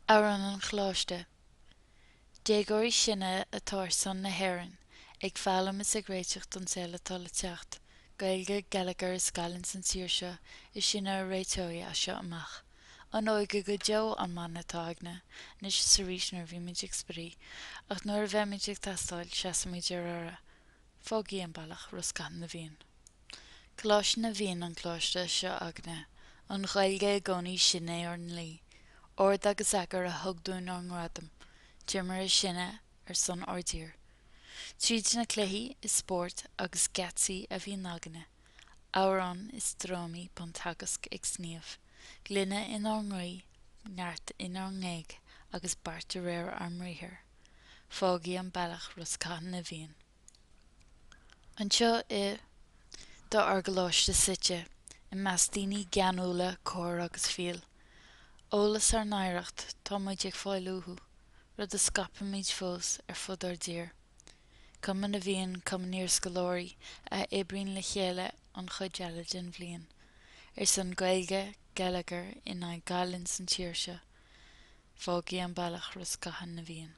Amhrán an Choláiste. Déagóirí sinne atá ar son na hÉireann, ag foghlaim is ag réiteach don saol atá le teacht. Gaeilge, geilleagar is Gaelainn san tír seo, is sinne a réiteoidh as seo amach. An óige go deo an mana atá againne, anois is arís nuair a bhímid ag spraoi, ach nuair a bheimid ag teastáil, seasfaimid ar ár Fágaigí an bealach, Ros Cathain na bhFiann. Coláiste na bhFiann an coláiste seo againne. An Ghaeilge i gcónaí sin é ár ndlí. Ord agus eagar a thug dúinn ár ngradam. Timire sinne ar son ár dtír. Tríd na cluichí is spóirt agus geatsaí a bhíonn againne. Amhráin is drámaí don teagasc ag sníomh. Glaine inár gcroí, neart inár ngéag agus beart de réir ár mbriathair. Fágaigí an bealach Ros Cathain na bhFiann. Anseo i Tá ár gcoláiste suite, i measc daoine geanúla, cóir agus fial. Eolas ár n-oidhreacht, tá muid ag fáil uathu, rud a scaipimid fós ar fud ár dtír. Cumann na bhFiann, cumann iarscoláirí a oibríonn le chéile an chuid eile den bhliain, ar son Gaeilge, geilleagar, in aghaidh Gaelainn san tír seo. Fágaigí an bealach Ros Cathain na bhFiann.